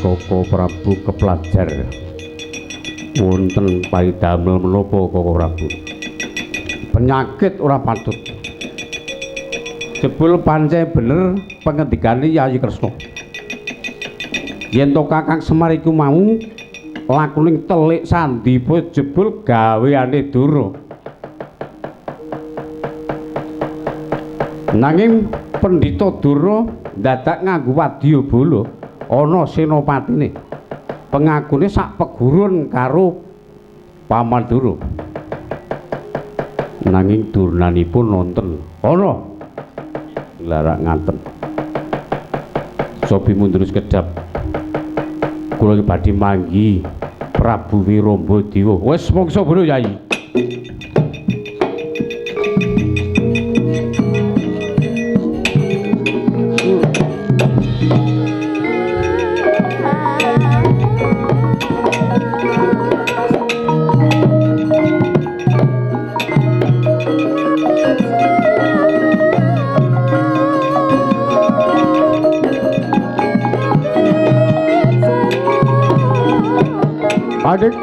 Koko Prabu keplajar wonten paidamel menapa Koko Prabu? Penyakit ora patut. Jebul pancen bener pengendikane Yayi Kresna. Yen to Kakang Semar iku mau lakuning telik sandipa jebul gaweane Dura. Nanging Pendhita Dura dadak nganggo wadyabala ana senopatine. Pengakune sak pegurun karo Paman Dura. Nanging durnanipun nonton ana nglarak ngaten. Sobi mundur sekedap. Kula badhe manggi Prabu Wirombadewa. Wis mongso bolo Yai. Adik.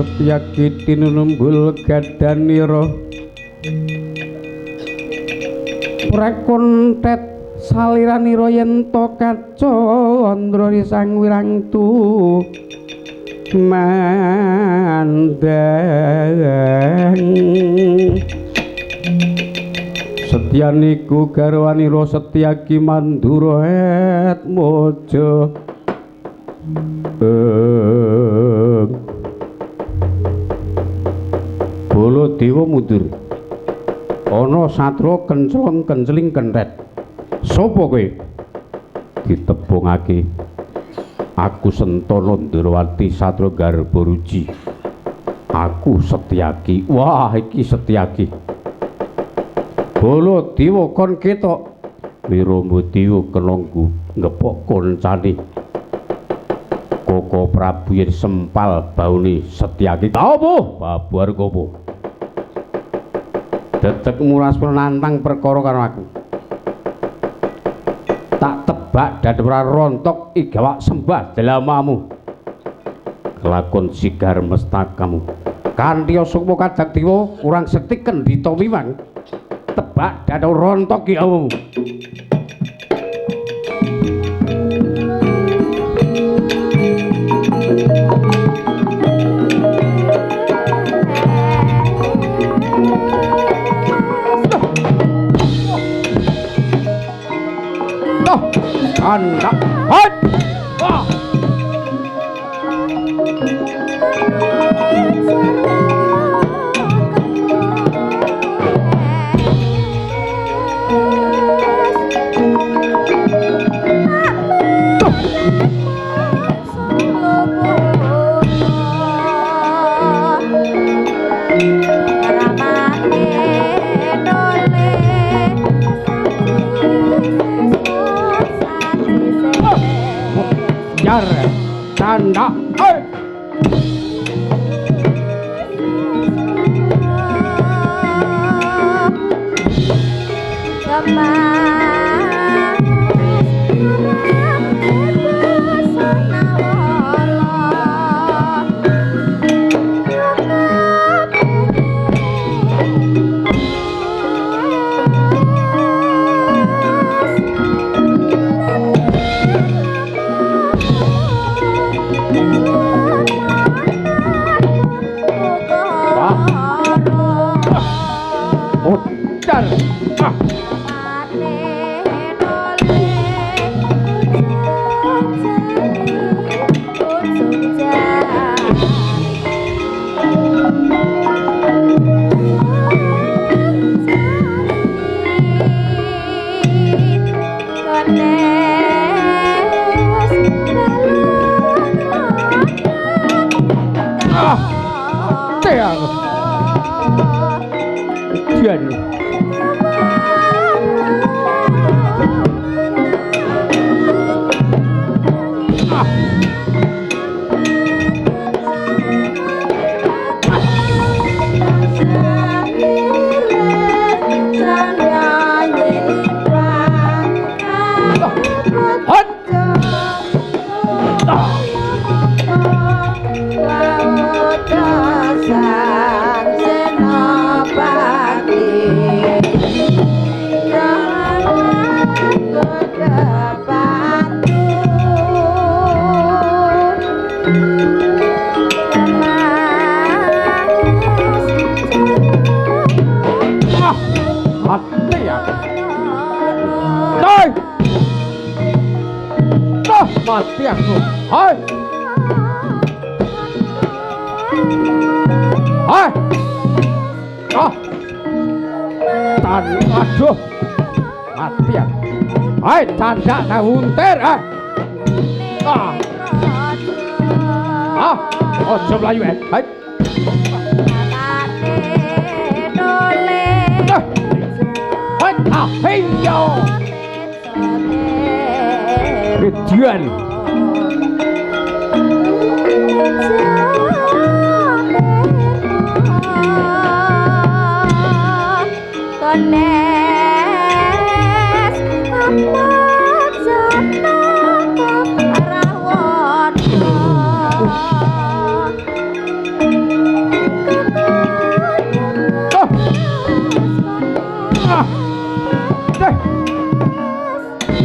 Setyaki tinumbul gadanira prekontet saliranira yen to kacandra sang wirangtu mandang. Setyaniku garwanira Setyaki mandura et mojo. Baladewa mundur. Ana satra kenclong kencling kenthet. Sopo kowe? Ditebungake. Aku Sentana Ndrawati Satra Garbaruji. Aku Setyaki. Wah, iki Setyaki. Baladewa kon ketok. Wirombadewa kena ngepok koncane. Koko Prabu yen sempal baune Setyaki. Ta apa? Babar kopo? Dedek murasma nantang perkara karo aku. Tak tebak dan ora rontok igawak sembah delamamu. Kelakon sigar mestakamu. Kanthi sukma kadaktiwa kurang sekti kendhita wiwang. Tebak dan rontok ki awmu. Anak, hot, wah. Yar, tanda, oi. Mati aku. Hai. Hai. Ah. Tan aduh. Mati aku. Hai, candak tak untir. Ah. Ah. Ah, aja mlayu eh. Hai. Hai, ah, heyo. Ridian. Kones apa jenaka rawana. Ah. Ah.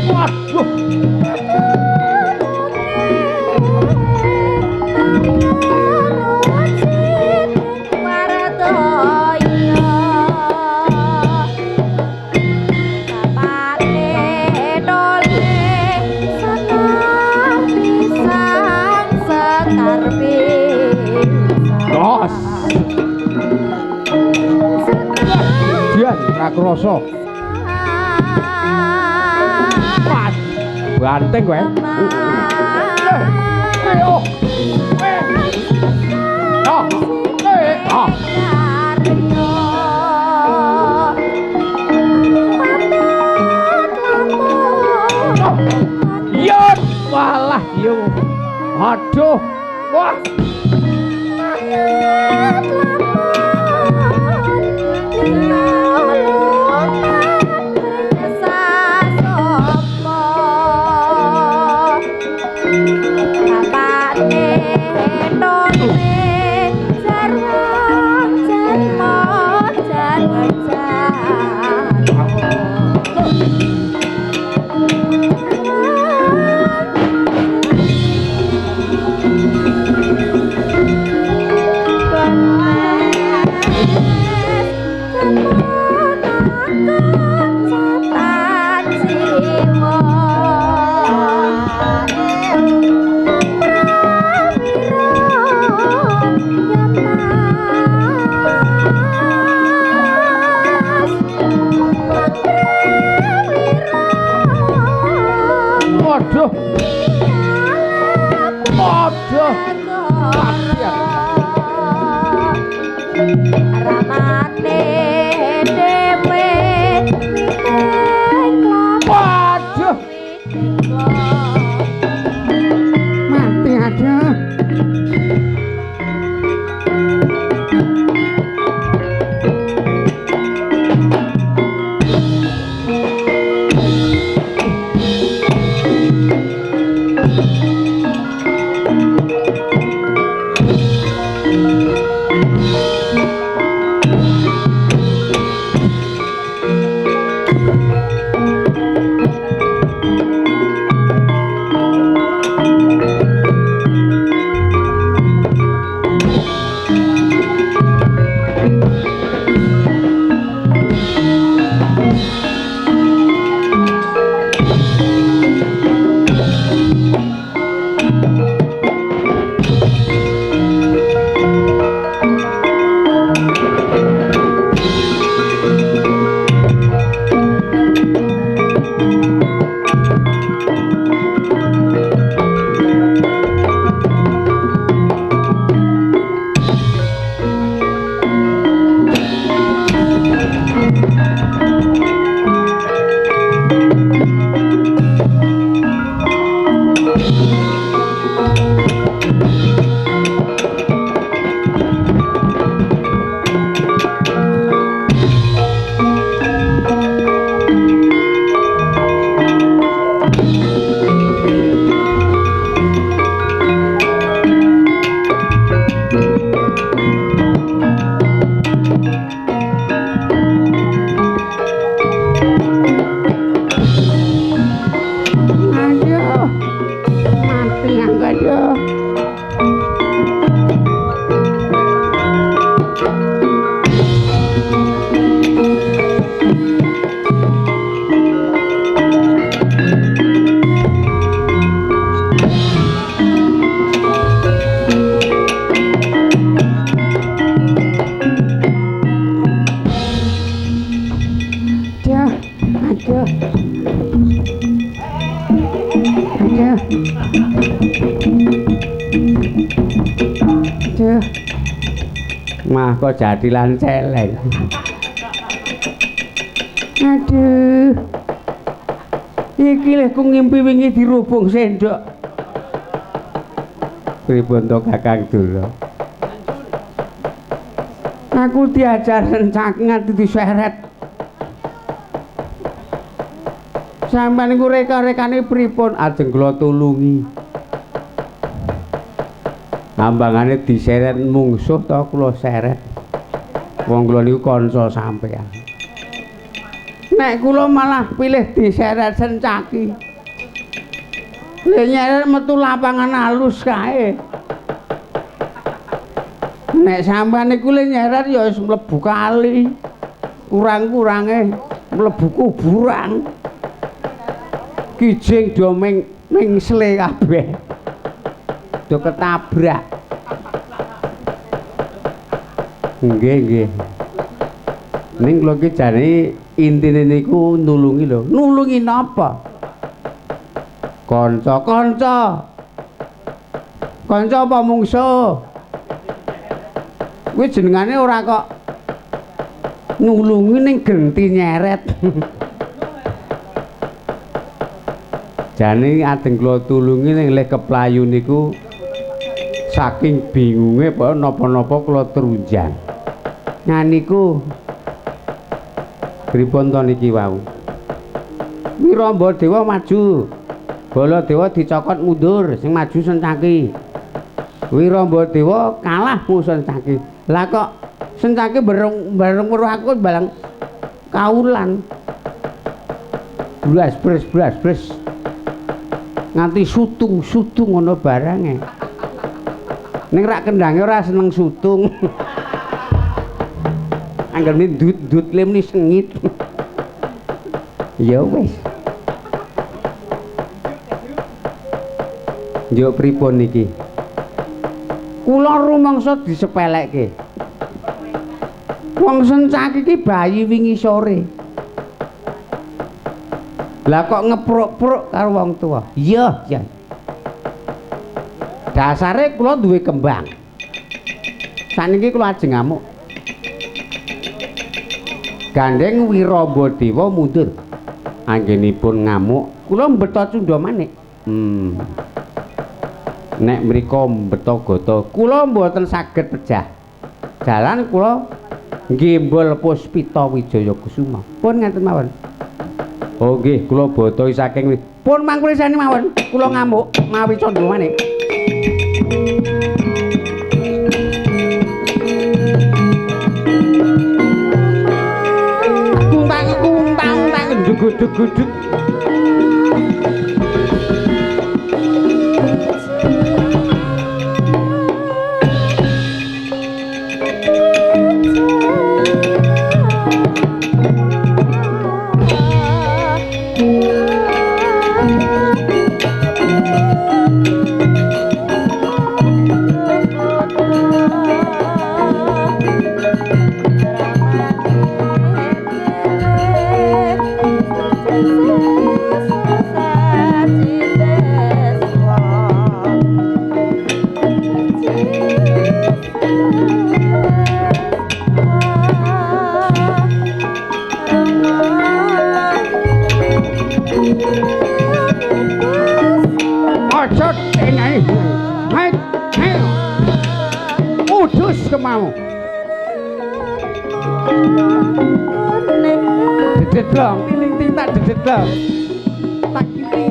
Waduh. Dos. Dian ra krasa. Banteng kowe. Yo, walah yo. Aduh. Wah. Waduh. Waduh. Ramane dhewe Waduh. Mati aduh. Ayo. Mati. Aduh. Mah kok jadilan celeng. Aduh. Iki leh ku ngimpi wingi dirubung sendok. Pripun to Kakang Dula? Aku diajar sencak nganti diseret. Sampeyan niku reka-rekane pripun? Ajeng kula tulungi. Ambangane diseret mungsuh to kula seret. Wong kula niku kanca sampeyan. Nek kula malah pilih diseret sencaki. Lha nyeret metu lapangan alus kae. Nek sampeyan niku le nyeret ya wis mlebu kali. Kurang-kurange mlebu kuburan. Kijing do mengsle kabeh. Do ketabrak. Nggih, nggih. Ning kula iki jane intine niku nulungi lho. Nulungi napa? Kanca-kanca. Kanca apa mungsuh? Kuwi jenengane ora kok nulungi ning genti nyeret. Jane ajeng kula tulungi ning leh keplayu niku saking bingunge pokoke napa-napa kula trunjan. Nah niku pripun to niki wau? Wiramba Dewa maju. Baladewa dicokot mundur, sing maju Sencaki. Wiramba Dewa kalah musuh Sencaki. Lah kok Sencaki bareng weruh aku balang kaulan. Blas bres blas bres. Nganti sutung-sutung ngono barange. Ning rak kendhange ora seneng sutung. Angger muni ndut-ndut le muni sengit. Ya wis. Njuk pripun niki? Kula rumangsa disepelekke. Wong Sencaki iki bayi wingi sore. Lah kok ngepruk-pruk karo wong tuwa? Iya, iya. Dasare kula duwe kembang. Saniki kula ajeng ngamuk. Gandeng Wiramba Dewa mundur. Anggenipun ngamuk, kula mbeta cundha manik. Nek mriko mbeta gata, kula mboten saged pejah. Jalan kula nggembol Puspita Wijaya Kusuma. Pun ngaten mawon. Oh nggih, kula botoi saking pun mangkulisane mawon. Kula ngamuk mawi candha manik. Kuntang kuntang tang dugudug gudug. Dedeblong, tiling-ting tak dedeblong. Tak kiti.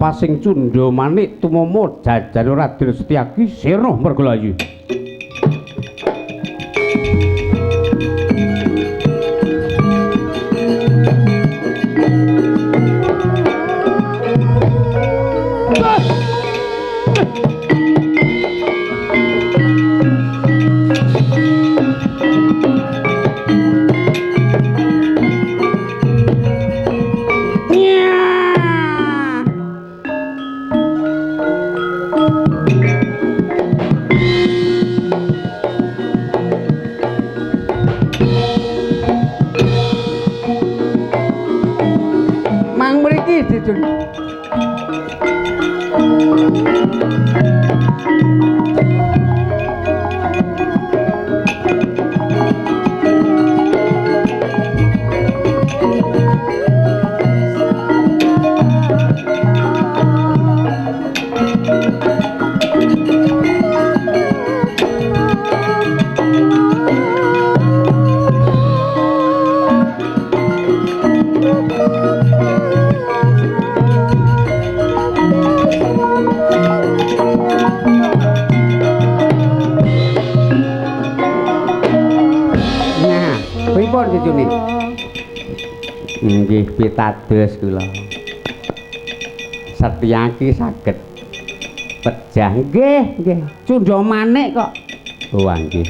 Lepasing cundha manik tumama jajan Raden Setyaki sirna mergalayu. Nggih pitados kula. Setyaki saged pejah nggih, nggih. Cundha manik kok. Oh nggih.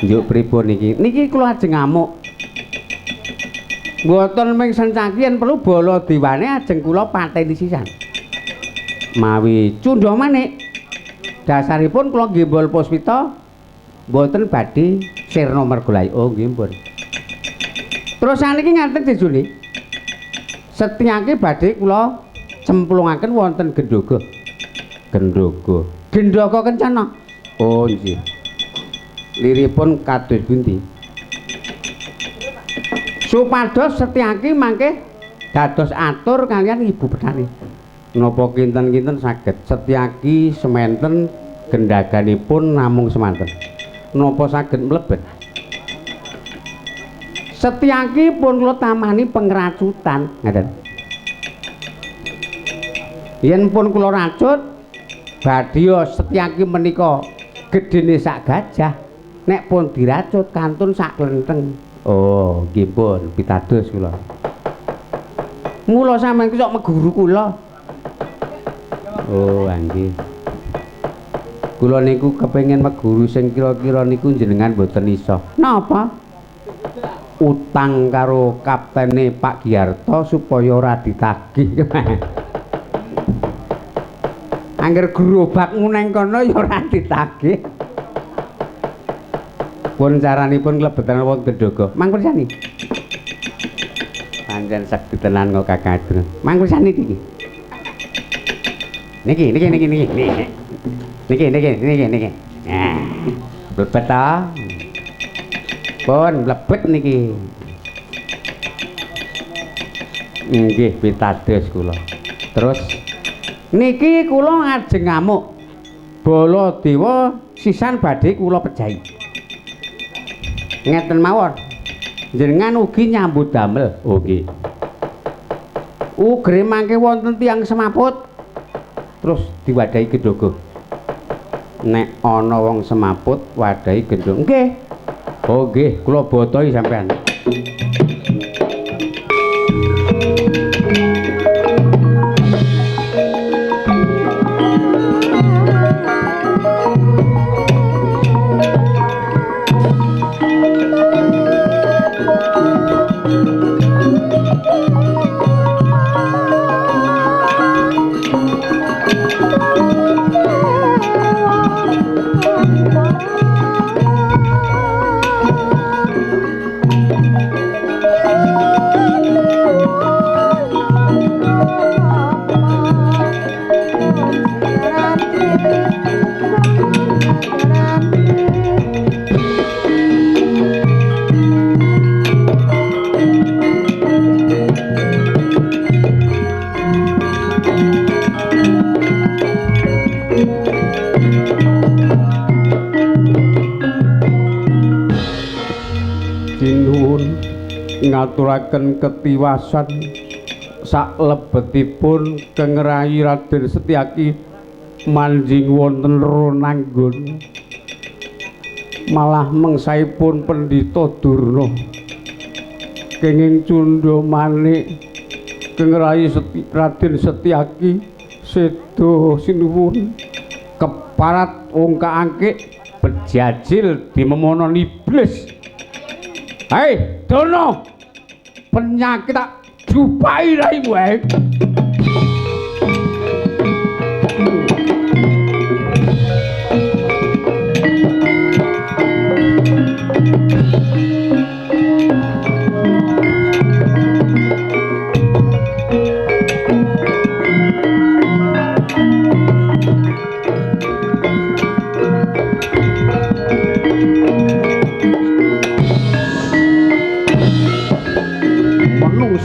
Njuk pripun niki? Niki kula ajeng ngamuk. Mboten ming Sencaki yen perlu bala dewane ajeng kula pateni sisan. Mawi cundha manik. Dasaripun kula nggembol puspita mboten badhe sirna mergolayu. Oh nggih pun. Terus saniki ngaten jejune. Setyaki badhe kula cemplungaken wonten Gendhoga. Gendhoga. Gendhoga kencana. Oh nggih. Liripun kados pundi? Supados Setyaki mangke dados atur kaliyan Ibu Petani. Napa kinten-kinten saged Setyaki sementen gendaganipun namung semanten. Napa saged mlebet? Setyaki pun kula tamani pengracutan, ngaten. Yen pun kula racut, badya Setyaki menika gedene sak gajah, nek pun diracut kantun sak klenteng. Oh, nggih pun pitados kula. Mula sampeyan ki sok meguru kula. Oh, nggih. Kula niku kepengin meguru sing kira-kira niku jenengan mboten iso. Napa? Utang karo kaptene Pak Giarto supaya ora ditagih. Angger gerobakmu nang kono ya ora ditagih. Pun caranipun klebeten wonten Gendhoga. Mang pirsani. Pancen sekti tenan kok Kakang Adrun. Mang pirsani iki. Niki niki niki niki. Niki niki niki niki. Nah, mlebet ta. Pun mlebet niki. Nggih pitados kula. Terus niki kula ajeng ngamuk. Baladewa sisan badhe kula pejahi. Ngeten mawon. Jenengan ugi nyambut damel. Oh nggih. Ugre mangke wonten tiyang semaput terus diwadahi gendhoga. Nek ana wong semaput wadahi gendhoga. Nggih. Oh nggih, kula botohi sampean. Ngaturaken ketiwasan Saklebetipun Kengerayi Raden Setyaki manjing wonten Ronanggon, malah mengsaipun Pendhita Durna kenging cundha manik Kengerayi Raden Setyaki seda sinuwun. Keparat wong kaangkik bejajil dimemono iblis. Hei Durna, penyakit tak jupai raimu ae.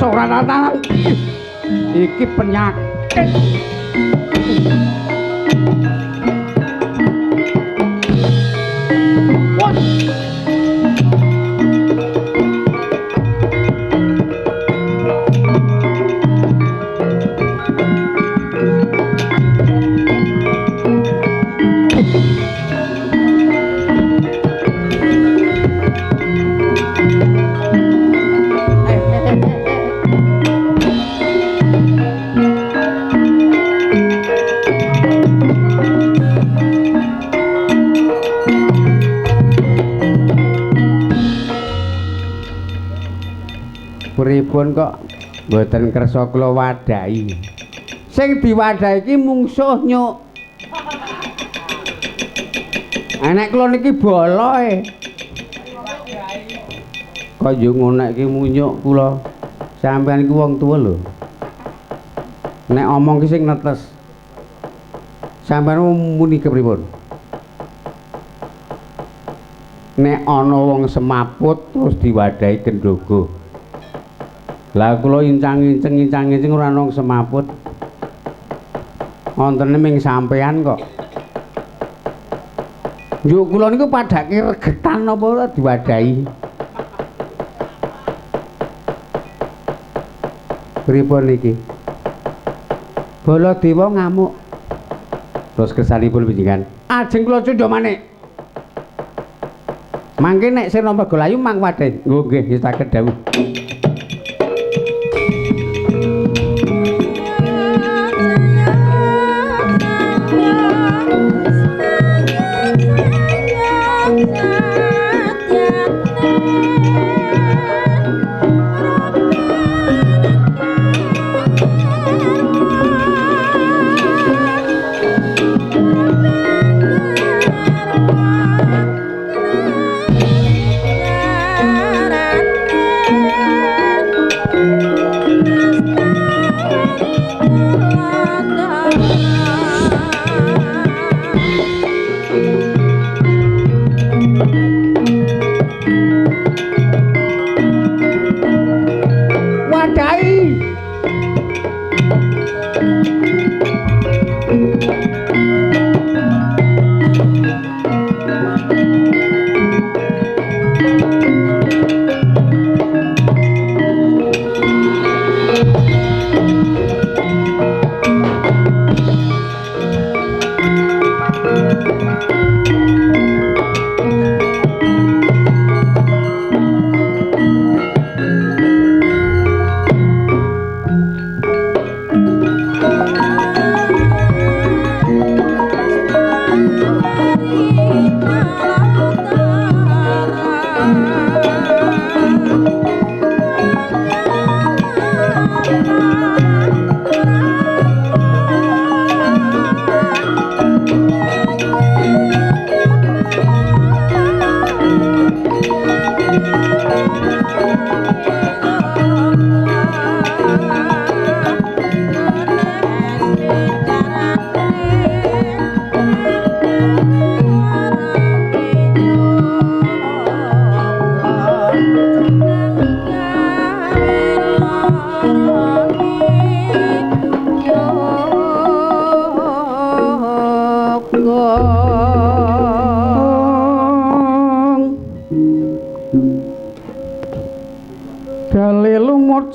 Ora iki penyakit. Wah. Pripun kok mboten kersa kula wadahi? Sing diwadahi iki mungsuh nyuk. Nek kula niki boloe. Kok yo ngono iki munyuk kula. Sampeyan iki wong tuwa lho. Nek omong ki sing netes. Sampeyan muni kepripun? Nek ana wong semaput terus diwadahi gendhogo. Lah kula incang-inceng ora ana semaput. Wontene ming sampean kok. Njuk kula niku padhake regetan apa ora diwadahi. Pripun iki? Baladewa ngamuk. Terus kersanipun panjenengan, ajeng kula cundha manik. Mangke nek sing nampa golayu mang wadahi. Nggih, nggih saged dawuh.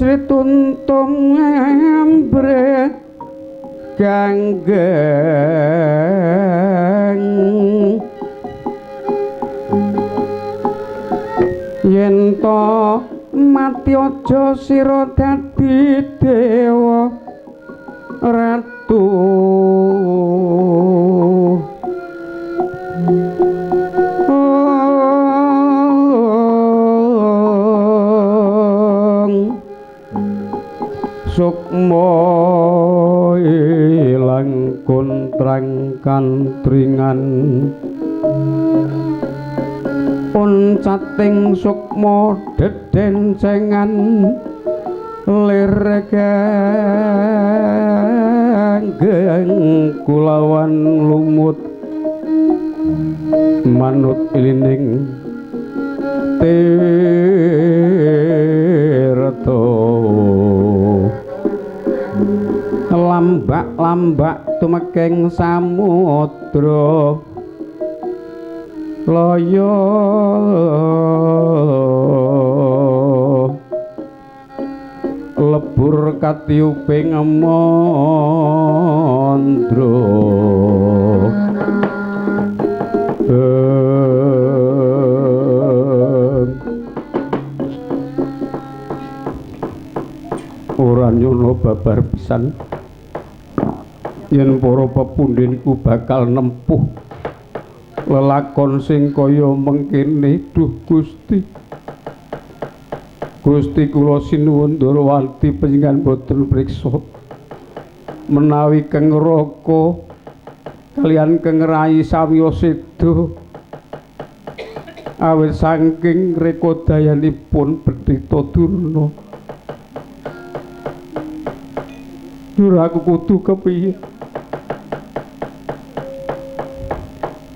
Srituntum ambre ganggeng yen to mati aja sira dadi dewa ratu. Sukma ilang kontrang kantringan uncating sukma dedencengan lir ganggeng kulawan lumut manut ilining tirta lambak-lambak tumekeng samudra laya lebur katiyuping mandra. Ora nyono babar pisan yen para pepundhenku bakal nempuh lelakon sing kaya mengkene. Duh Gusti, Gusti kula sinuwun Ndorowati panjenengan boten priksa menawi Keng Raka kaliyan Keng Rai sawiya seda awit saking rekodayanipun Bathara Durna. Dur aku kudu kepiye?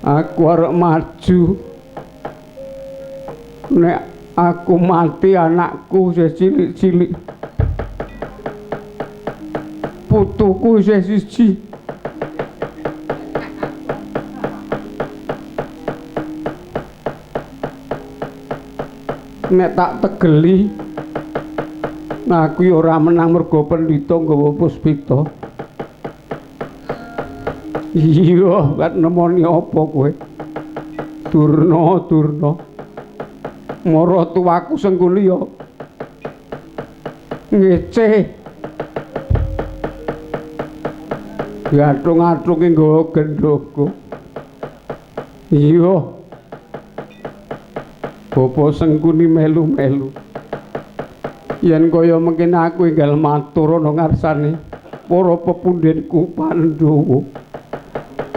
Aku arep maju. Nek aku mati anakku isih cilik-cilik. Putuku isih siji. Nek tak tegeli, nah aku ya ora menang mergo pendhita nggawa puspita. Iya, kat nemoni apa kowe? Durna, Durna. Mara tuwaku Sengkuni ya ngece. Diatung-atunge nggawa gendhoga. Iya. Bapa Sengkuni melu-melu. Yen kaya mengkene aku enggal matur ana ngarsane para pepundhenku Pandhawa.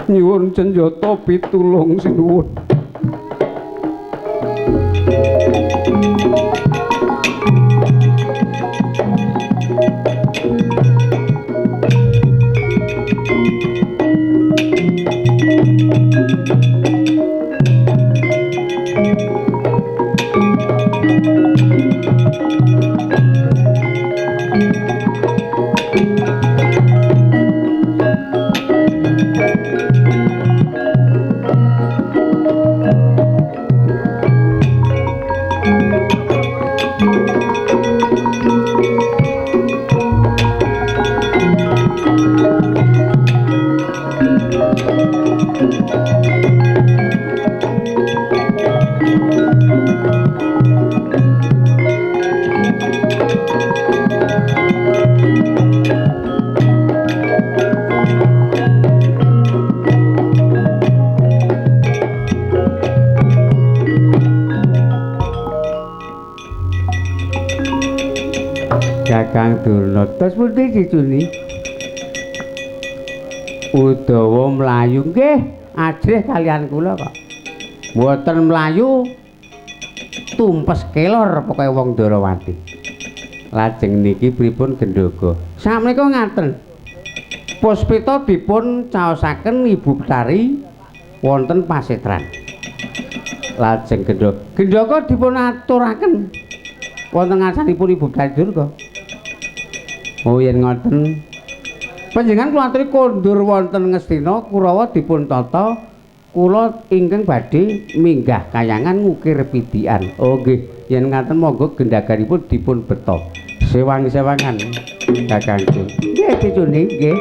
Nyuwun senjata pitulung sinuwun. Kakang Durna, terus pundi cicuni? Udawa mlayu nggih, ajrih kalian kula kok. Mboten mlayu tumpes kelor pokoke wong Ndorowati. Lajeng niki pripun gendhoga? Sakmenika ngaten. Puspita dipun caosaken Ibu Betari wonten pasetran. Lajeng gendhoga, gendhoga dipun aturaken wonten ngarsanipun Ibu Betari Durga. Oh yen ngoten. Panjenengan kula aturi kondur wonten Ngastina Kurawa dipun tata Kula ingkang badhe minggah kayangan ngukir pidikan. Oh nggih, yen ngaten monggo gendaganipun dipun beto. Sewang-sewangan Kakangku. Nggih picune nggih.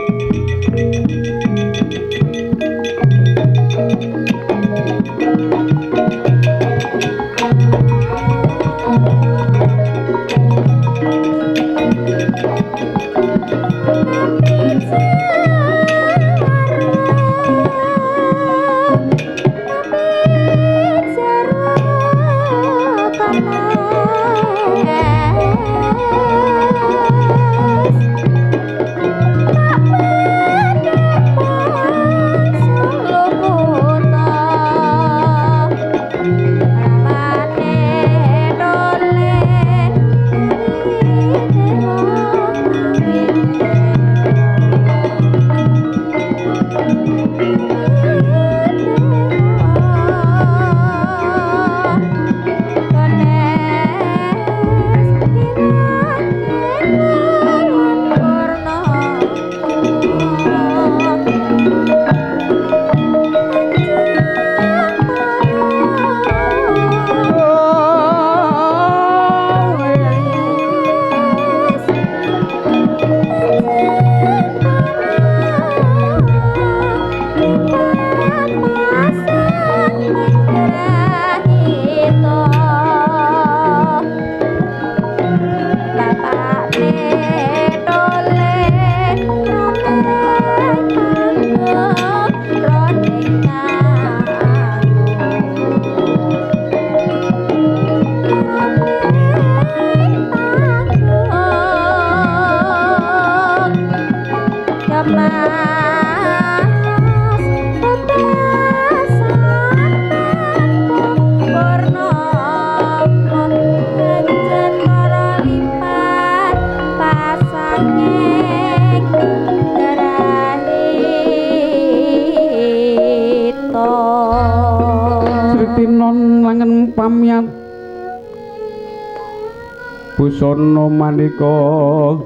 Busana maneka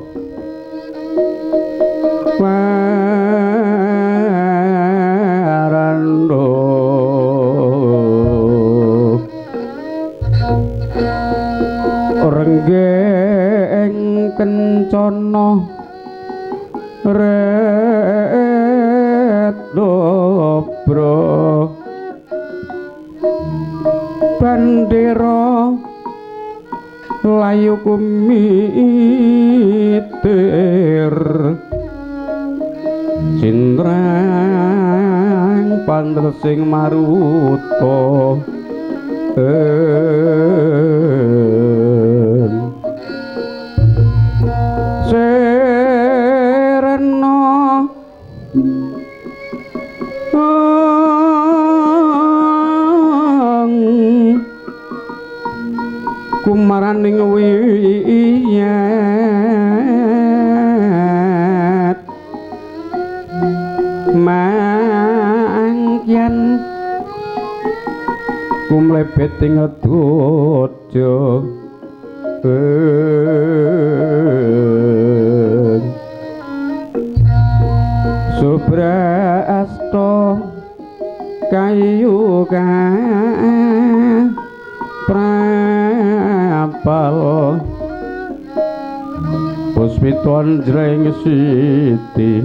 waranda renggeng kencana retobra bandera layu kumitir cindrang pandresing maruta serena kumaraning wiyat mangkyan kumlebet ing dojo subrasta kayu prapal puspiton jreng siti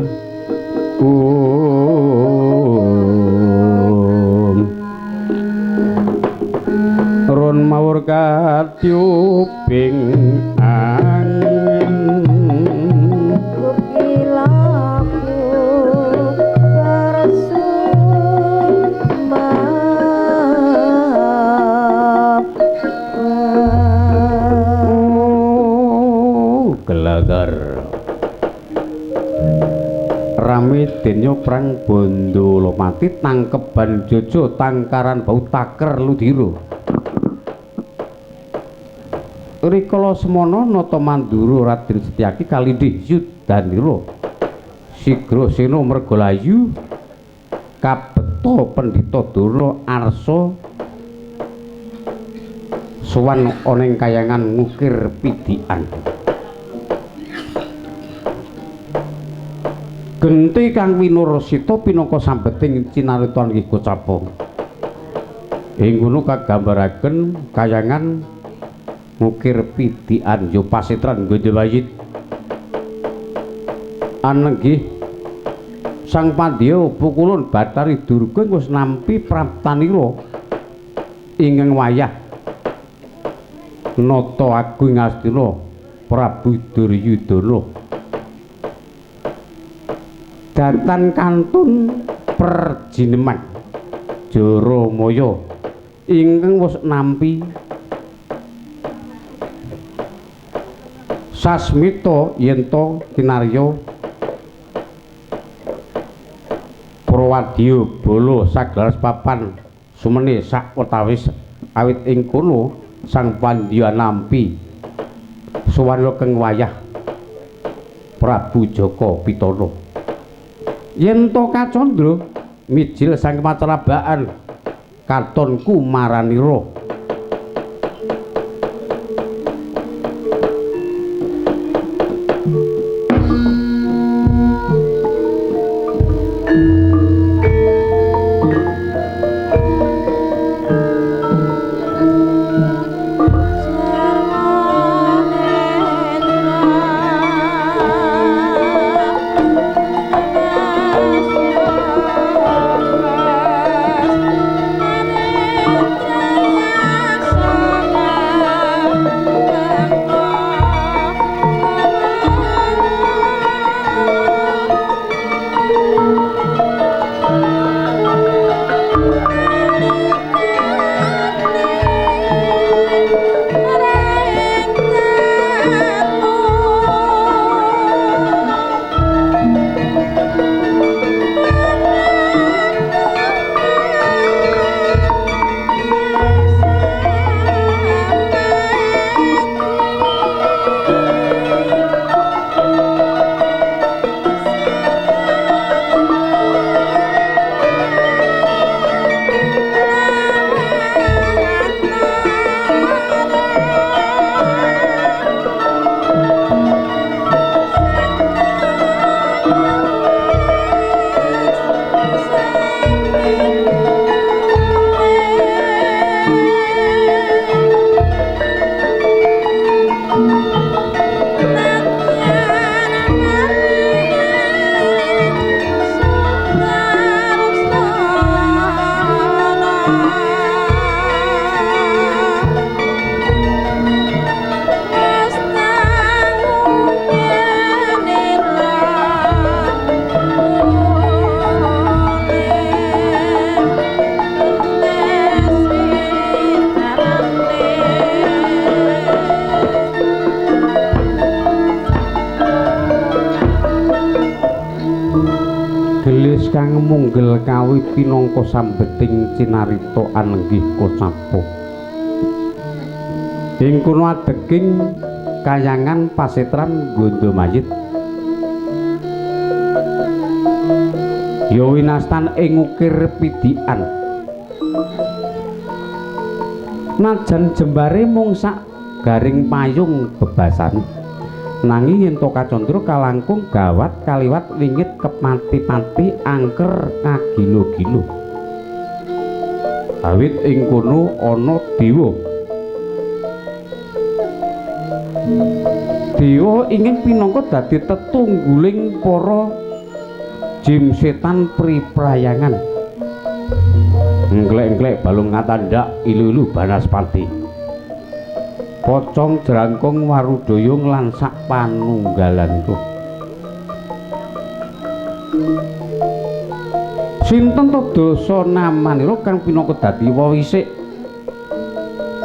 ron mawur katyuping angin gelagar rame denya prang Bondolopati tangkeban jojo tangkaran bau taker ludira. Rikala semana nata mandura Raden Setyaki kalindih Yudanira sigra sena mergalayu kabeta pendhita Durna arsa sowan ana ing kayangan ngukir pidikan. Genti kang winursita pinangka sambeting cinarita nggih kocapa. Ing kono kagambaraken kayangan ngukir pidikan yo pasetran Gondowayit. Anenggih Sang Pandya pukulun Bathari Durga wis nampi praptanira ingkang wayah nata agung Astina Prabu Duryudana. Datan kantun perjineman Jaramaya ingkang wis nampi sasmita yenta kinarya Prawadya bala saglaras papan sumene sawetawis awit ing kono Sang Pandya nampi suwana keng wayah Prabu Jaka Pitana. Yen to kacandra mijil sang macarabaan katon kumaranira. Gelis kang munggel kawi pinangka sambeting cinarita anenggih kocapa. Ing kono adeging kayangan pasetran Gondomayit. Ya winastan ing ukir pidikan. Najan jembare mung sak garing payung bebasan. Nanging yen to kacandra kalangkung gawat kaliwat wingit kepati-pati angker kagilo-gilo. Awit ing kono ana dewa. Dewa ingin pinangka dadi tetungguling para jim setan priprayangan. Engklek-engklek balung ngatandak ilu-ilu banaspati. Pocong jrangkung warudaya lan sak panunggalanipun. Sinten to dasa namanira kang pinangka dadi wawisik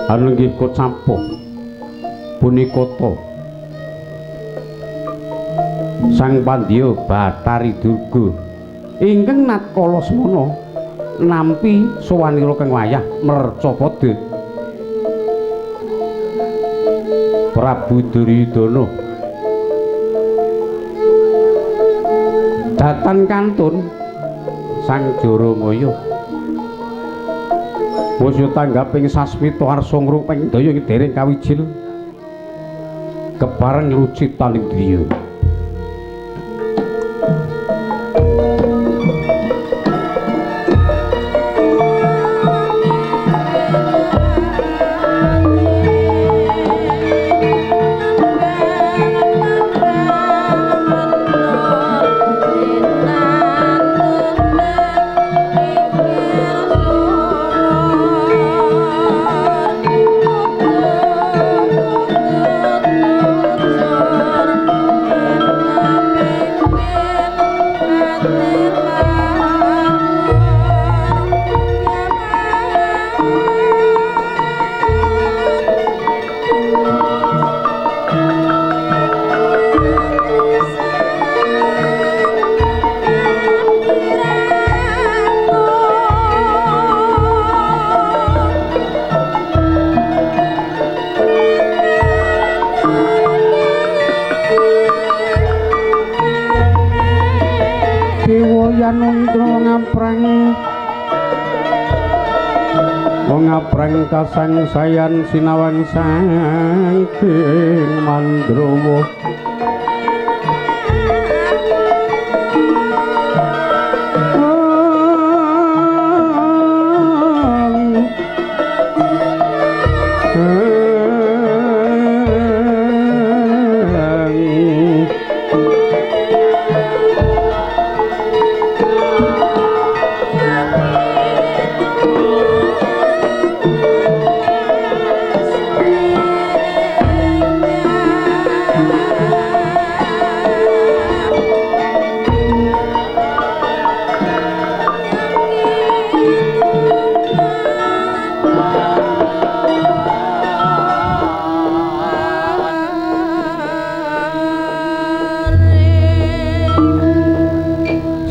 anenggih kocapa punika ta Sang Pandya Bathari Durga ingkang natkala semana nampi sowanira kang wayah mercapada Prabu Duryudana. Datan kantun Sang Jaramaya wis tanggaping sasmita arsa ngrupeng daya ing dereng kawijil kepareng lucitaning driya. Wong apreng wong apreng kasangsayan sinawang saking Mandrawa.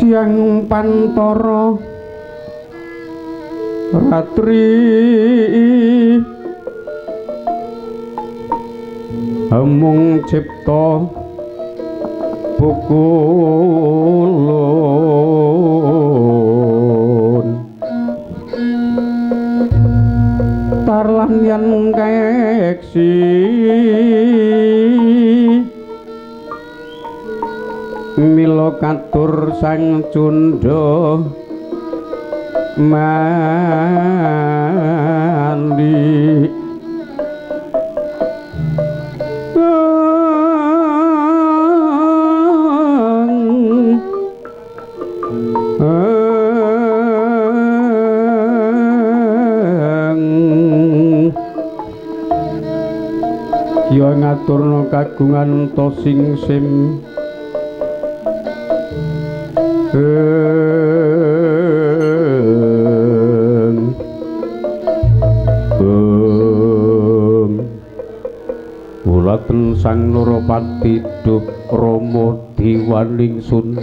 Siang pantara ratri amung cipta pukulun tarlan yen keksi mila katur sang cundha mandi. Ya ngaturna kagungan ta sing sim Ulaten sang Narapati duh Rama Diwaningsun.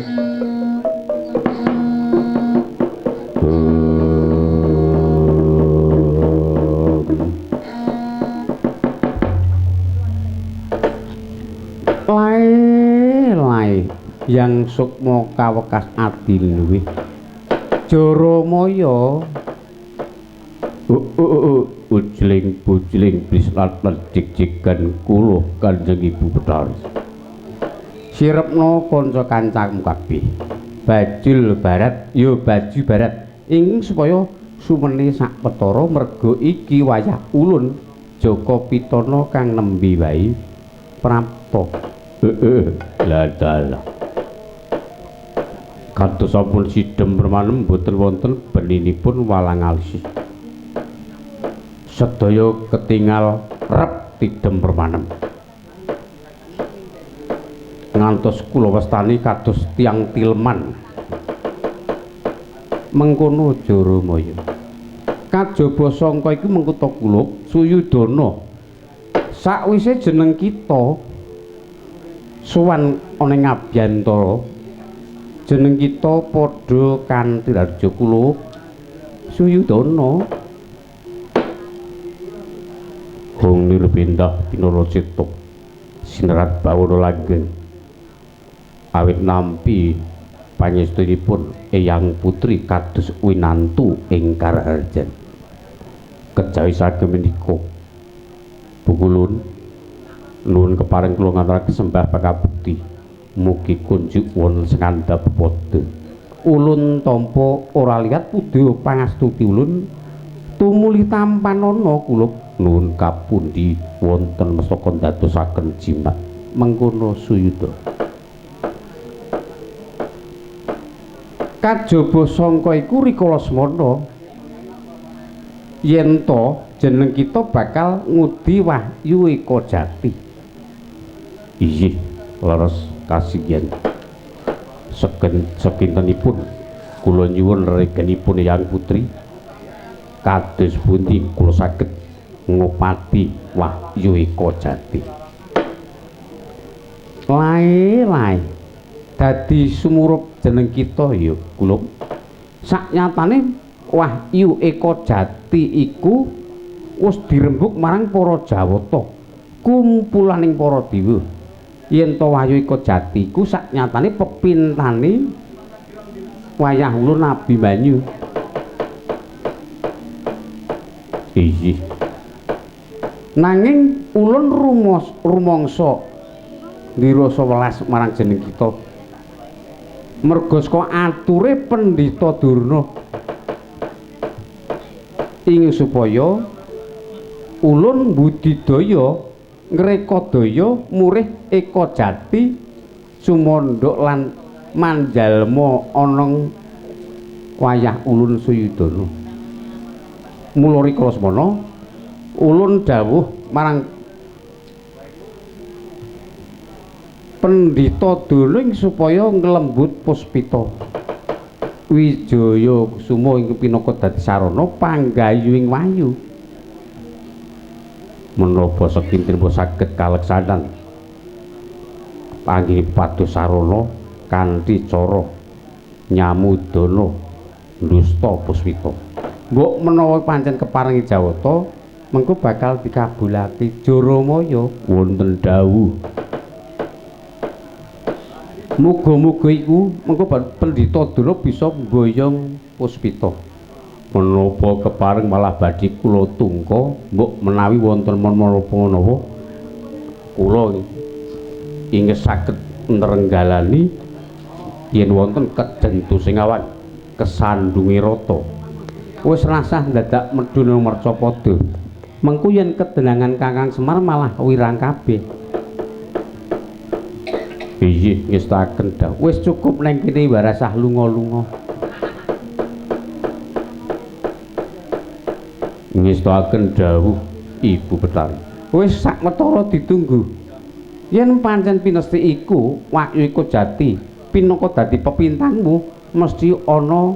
Lae-lae yang sukma kawekas adi luwih Jaramaya ujling bujling blislat jig-jigan kula Kanjeng Ibu Bethari. Sirepna kanca kancamu kabeh. Bajul barat ya baju barat ing supaya sumene sak petara merga iki wayah ulun Jaka Pitana kang nembe wae prapta. Heeh, lah dalah. Kados sampun sidhem permanem boten wonten beninipun walang alsi. Sedaya ketingal rep tidhem permanem. Ngantos kula wastani kados tiyang tilman. Mengkono Jaramaya. Kajaba sangka iku mengkuta kulup Suyudana. Sakwise jeneng kita sowan ana ing abyantara, jeneng kita padha kanthi raja kulup Suyudana. Hong nirbindah pinara cita sinerat bawana langgeng awit nampi pangestunipun Eyang Putri kados winantu ing Karaharjan. Kejawi saking menika Bukulun nuwun kepareng kula ngaturaken sembah pakabekti. Mugi kunjuk wonten sengandhap pepadha. Ulun tampa ora liat pundi pangastuti ulun tumuli tampanana kulup nuwun kapundi wonten mestaka ndadosaken jimat. Mengkono Suyuda. Kajaba sangka iku rikala semana yen to jeneng kita bakal ngudi wahyu Eka Jati. Inggih, leres kasihan. Sekintenipun kula nyuwun regenipun Eyang Putri kados pundi kula saged ngupati wahyu Eka Jati. Lae-lae dadi sumurup jeneng kita ya kula. Saknyatane wahyu Eka Jati iku wis dirembuk marang para Jawata, kumpulaning para dewa. Yen to wahyu Eka Jati iku saknyatane pepintane Wayah ulun Abimanyu. Inggih. Nanging ulun rumangsa ndirasa welas marang jeneng kita. Merga saka ature Pendhita Durna ing supaya ulun budidaya ngrekodaya murih eka jati sumandhuk lan manjalma ana wayah ulun Suyudana. Mula rikala semana ulun dawuh marang Pendhita Durna supaya nglembut puspita Wijaya Kusuma ing pinaka dadi sarana panggayuhing wahyu. Menapa sekinten saged kaleksanan panggih pados sarana kanthi cara nyamudana ndusta puspita. Mbok menawa pancen keparengi jawata mengko bakal dikabulake Jaramaya. Wonten dawuh. Muga-muga iku mengko Pendhita Durna bisa mboyong puspita. Menapa kepareng malah badhe kula tungka, mbok menawi wonten menapa-menapa kula inggih saged nrenggalani yen wonten kejentusing awan kesandunge rata. Wis rasah dadak medhun mercapada. Mengko yen kedenangan Kakang Semar malah wirang kabeh. Inggih ngestaken dawuh. Wis cukup neng kene warasah lunga-lunga. Ngestaken dawuh Ibu Betari. Wis sakwetara ditunggu. Yen pancen pinesti iku wahyu iku jati pinaka dadi pepintangmu mesti ana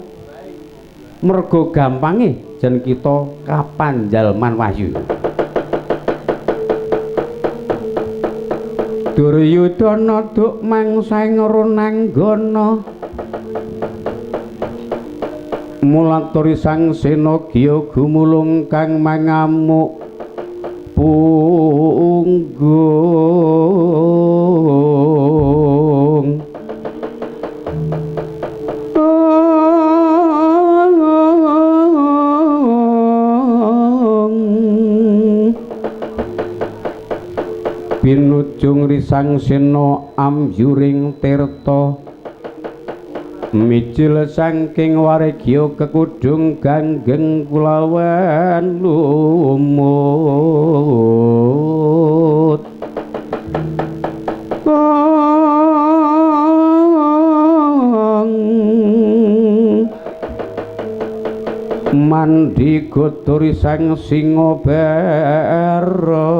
merga gampange jen kita kapanjalman wahyu. Duryudana duk mangsaing runanggana mulaturi sang sena giya gumulung kang mangamuk punggung. Binujung risang sena ambyuring tirta mijil saking waregya kekudung ganggeng kulawan lumut. Mandi godori sang singa bereng.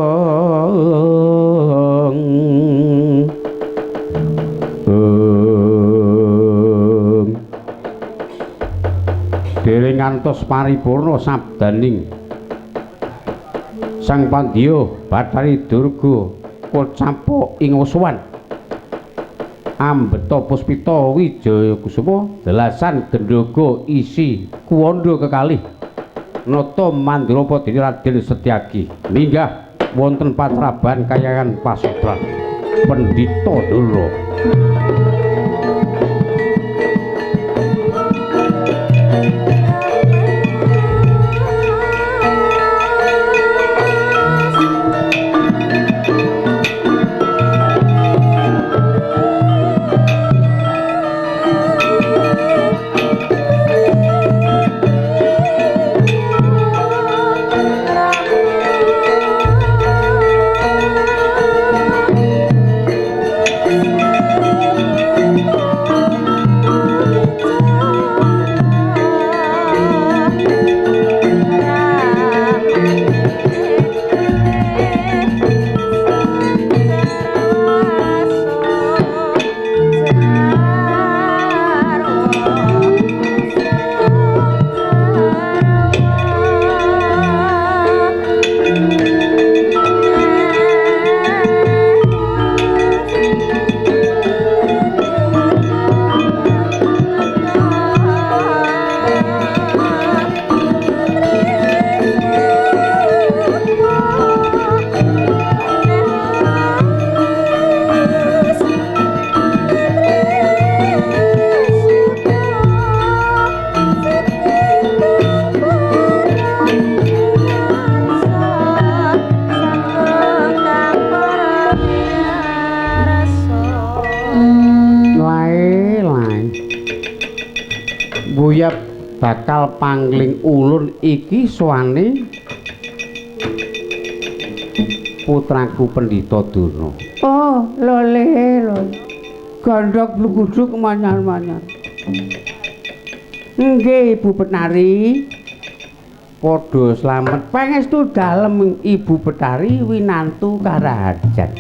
Dereng ngantos paripurna sabdaning Sang Pandya Bathari Durga kocapa ing wusuwan ambeta puspita Wijaya Kusuma delasan gendhoga isi kuwanda kekalih nata mandrapa dene Raden Setyaki minggah wonten patraban kayangan pasutran Pendhita Durna. Thank you. Bakal pangling ulun iki sowane putraku Pendhita Durna. Oh, lole lole. Gondhok bluguduk manyar-manyar. Nggih, Ibu Betari. Padha slamet pangestu dalem Ibu Betari winantu karaharjan.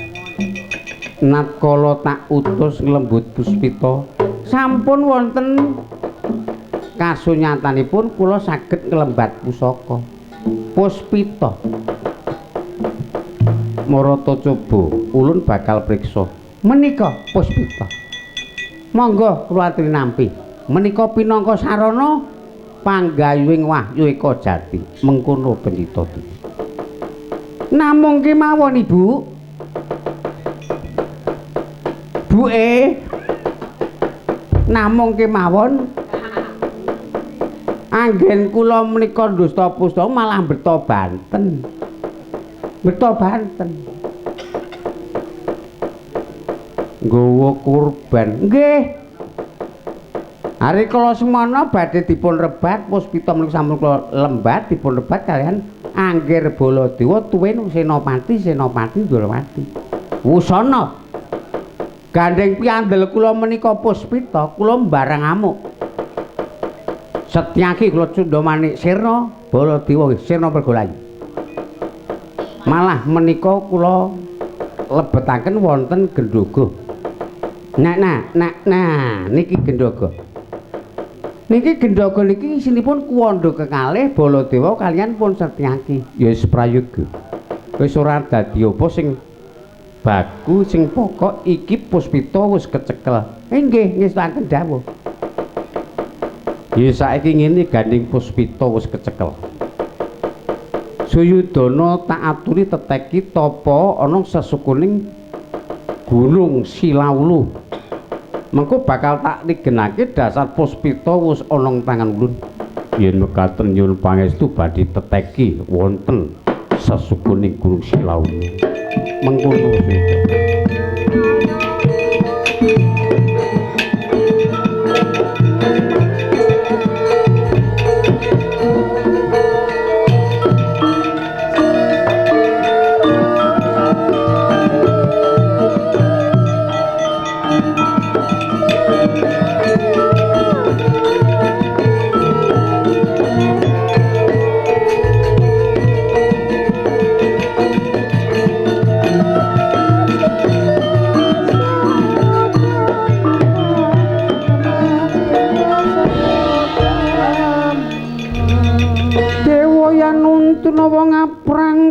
Natkala tak utus nglembut puspita, sampun wonten kasunyatanipun kula saged nglembat pusaka puspita. Marata coba ulun bakal priksa menika puspita. Monggo kula aturi nampi. Menika pinangka sarana panggayuhing wahyu Eka Jati. Mengkono Pendhita. Namung kemawon Ibu. Buke namung kemawon anggen kula menika dusta pusta malah beto Banten. Beto Banten. Nggawa kurban. Nggih. Hari kala semana badhe dipun rebat puspita menika sampun kula lembat dipun rebat kalian Anggir Baladewa tuwin Senopati Senopati Ndrawati. Wusana gandeng piandel kula menika puspita kula mbarang amuk. Setyaki kula cundha manik Sirna Baladewa Sirna Pergolayu. Malah menika kula lebetaken wonten gendhoga. Nah nah nah nah niki gendhoga. Niki gendhoga niki isinipun kuwandha kekalih Baladewa kaliyan pun Setyaki. Ya wis prayoga. Wis ora dadi apa sing baku sing pokok iki puspita wis kecekel. Nggih, ngestuaken dawuh. Ya saiki ngene gandeng puspita wis kecekel. Suyudana tak aturi teteki tapa ana sesukuning Gunung Silawulu. Mengko bakal tak ligenake dasar puspita wis ana tangan ulun. Yen mekaten nyuwun pangestu badhe teteki wonten sesukuning Gunung Silawulu. Mengkono sih.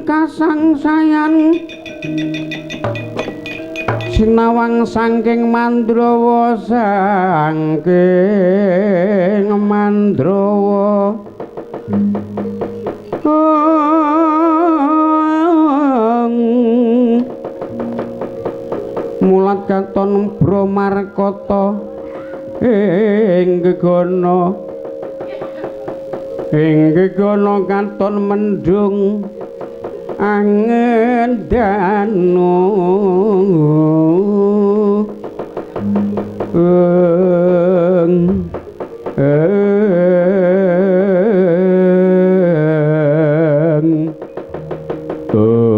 Kasangsayan sinawang saking Mandrawa saking Mandrawa mulat katon Bromarkata ing gegana katon mendung angen danu eng eng eng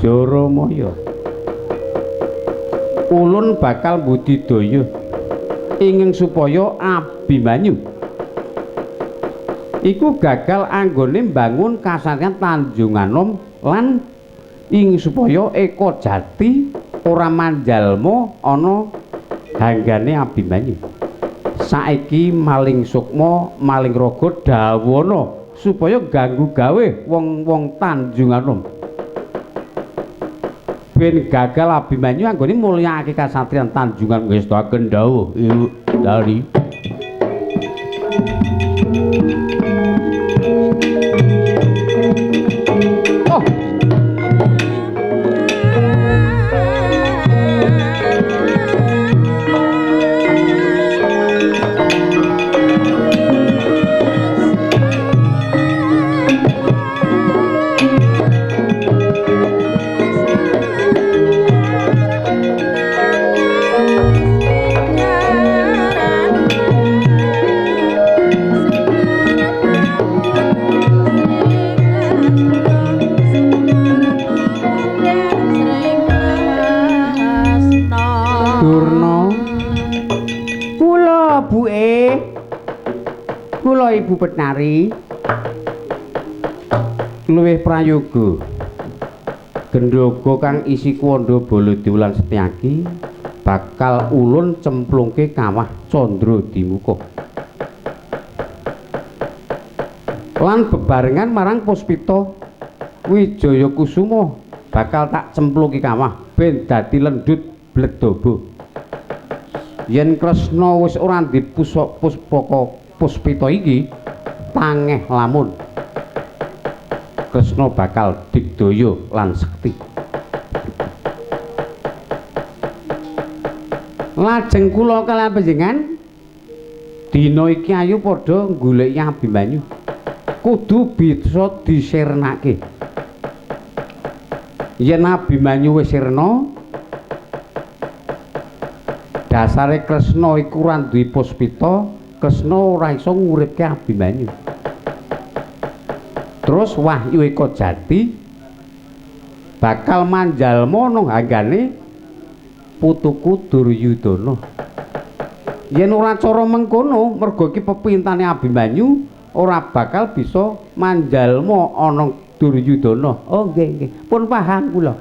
Jaramaya ulun bakal budidaya ingin supaya Abimanyu iku gagal anggone mbangun kasatriyan Tanjunganom lan ing supaya Eka Jati ora manjalma ana hanggane Abimanyu. Saiki maling sukma maling raga dawana supaya ganggu gawe wong-wong Tanjunganom. Ben gagal Abimanyu anggone mulyakake kasatriyan Tanjungan. Ngestakaken dawuh Ibu Dari. Oh. buke. Kula Ibu Betari. Luwih prayoga. Gendhoga kang isi kuwanda Baladewa lan Setyaki bakal ulun cemplungke kawah Candra Dimuka. Lan bebarengan marang Puspita Wijaya Kusuma bakal tak cemplungke kawah ben dadi lendut bledaba. Yen Kresna wis ora ndek pusaka puspaka puspita iki tangeh lamun Kresna bakal digdaya lan sekti. Lajeng kula kaliyan panjenengan dina iki ayu padha goleki Abimanyu. Kudu bisa disirnake. Yen Abimanyu wis sirna, dasare Kresna iku ora duwe puspita, Kresna ora iso nguripke Abimanyu. Terus Wahyu Eka Jati bakal manjalma nang hanggane putuku Duryudana. Yen ora cara mengkono, merga iki pepintane Abimanyu ora bakal bisa manjalma ana Duryudana. Oh nggih nggih, pun paham kula.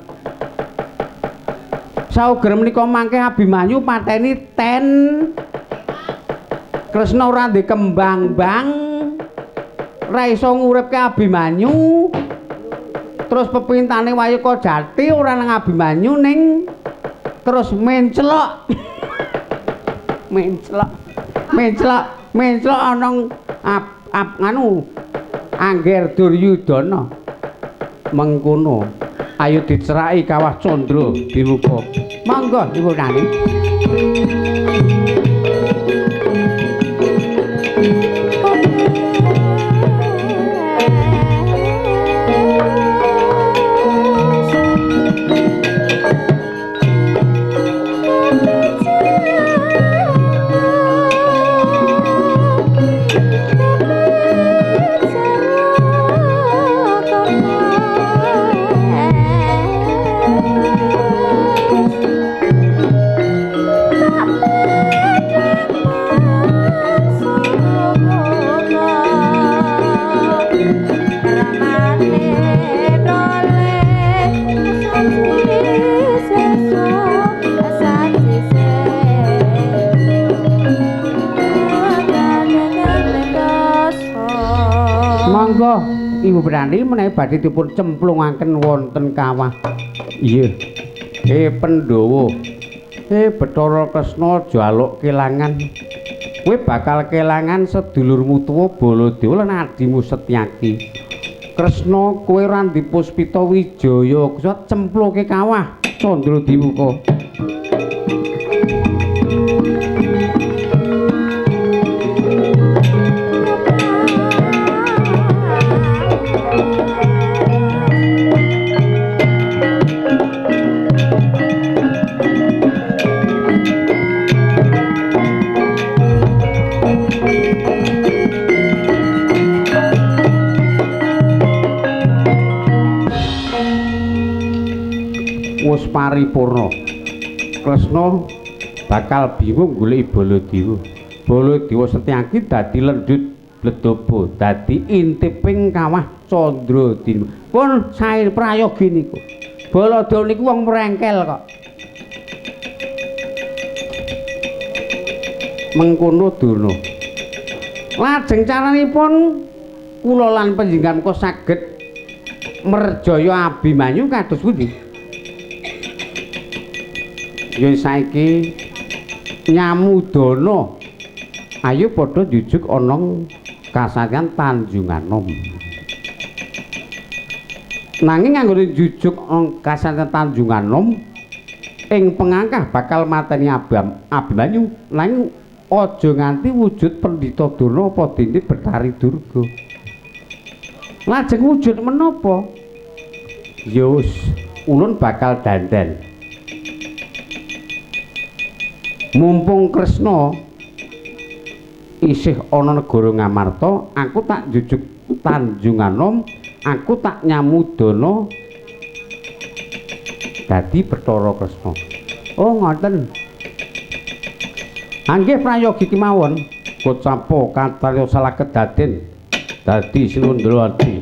Sauger menika mangke Abimanyu pateni ten Kresna ora ndek kembang-bang, ora iso nguripke Abimanyu. Terus pepintane Wahyu Eka Jati ora nang Abimanyu ning terus menclok. Menclok. Menclok, menclok ana nganu Angger Duryudana. Mengkono ayo diceraki kawah Candra Dimuka. Monggo Ibu Nani. Monggo Ibu Berani menawi badhe dipun cemplungaken wonten kawah. Iya. He Pandhawa. He Bathara Kresna jaluk kelangan. Kowe bakal kelangan sedulurmu tuwa Baladewa lan adimu Setyaki. Kresna kowe ora ndek Puspita Wijaya, kusat cemplungke kawah Candra Dimuka. Wis paripurna. Kresna bakal bingung goleki Baladewa. Baladewa Setyaki dadi lendut bledaba, dadi intiping kawah Candra Dimuka. Pun sae prayogi niku. Baladewa niku wong mrengkel kok. Mengkono Durna. Lajeng caranipun kula lan panjenengan kok saged merjaya Abimanyu kados pundi? Ya saiki nyamudana ayo padha jujuk ana kasatyan Tanjunganom. Nanging anggone jujuk ana kasatyan Tanjunganom ing pengangkah bakal mateni Abimanyu, nanging aja nganti wujud Pendhita Durna apa dene Bathari Durga. Lajeng wujud menapa? Ya wis, ulun bakal dandan. Mumpung Kresna isih ana negara Ngamarta, aku tak jujuk Tanjunganom, aku tak nyamudana dadi Bathara Kresna. Oh ngoten. Anggih prayogi kemawon. Kocapo katarya salah kedaden dadi Sinundra Adi.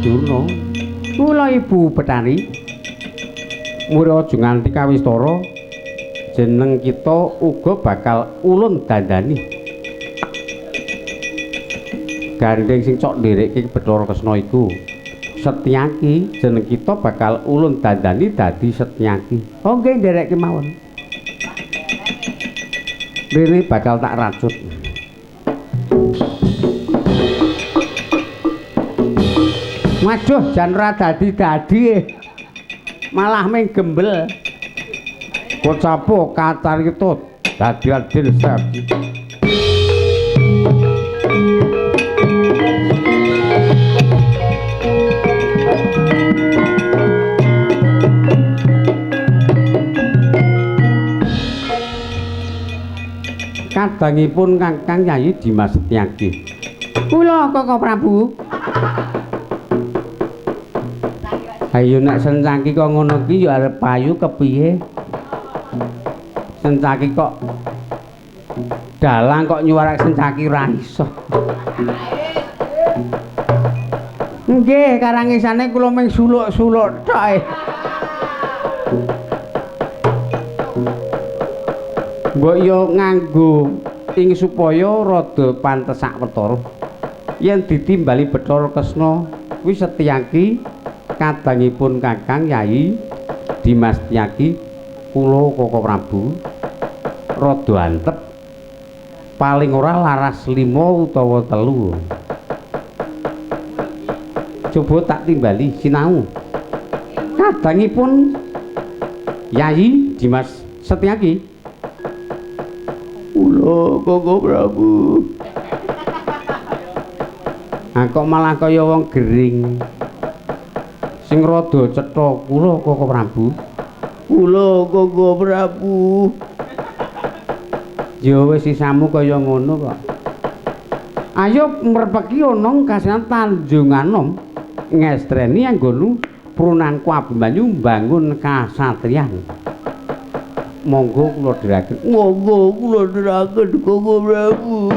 Durna, Kula Ibu Petani mura aja nganti kawistara jeneng kita uga bakal ulun dandani. Gandeng sing cok nderekke Bathara Kresna iku Setyaki, jeneng kita bakal ulun dandani dadi Setyaki. Oh nggih nderekke mawon. Rene bakal tak racut. Waduh, jan ora dadi-dadi. Malah ming gembel. Kocapo kacarita dadi adil Setyaki. Kadangipun Kakang Yayi Dimas Setyaki. Kula Koko Prabu. Ayo nek Sencaki kok ngono ki ya arep payu kepiye? Sencaki kok dalang kok nyuwarak Sencaki ora iso. Nggih, karangisane kula mung suluk-suluk tok. Mbok yo nganggo ing supaya rada pantes sak wetara. Yen ditimbali Bathara Kresna kuwi Setyaki kadangipun Kakang Yayi Dimas Setyaki kula Koko Prabu rada antep paling ora laras 5 utawa 3. Coba tak timbali sinau. Kadangipun Yayi Dimas Setyaki. Kula Koko Prabu. Ah kok malah kaya wong gering. Sing rada cetha kula Koko Prabu. Kula Koko Prabu. Ya wis sisamu kaya ngono kok. Ayo mrepeki ana kasihan Tanjunganom ngestreni anggonu prunanku Abimanyu mbangun kasatriyan. Monggo kula dherekaken. Monggo kula dherekaken Koko Prabu.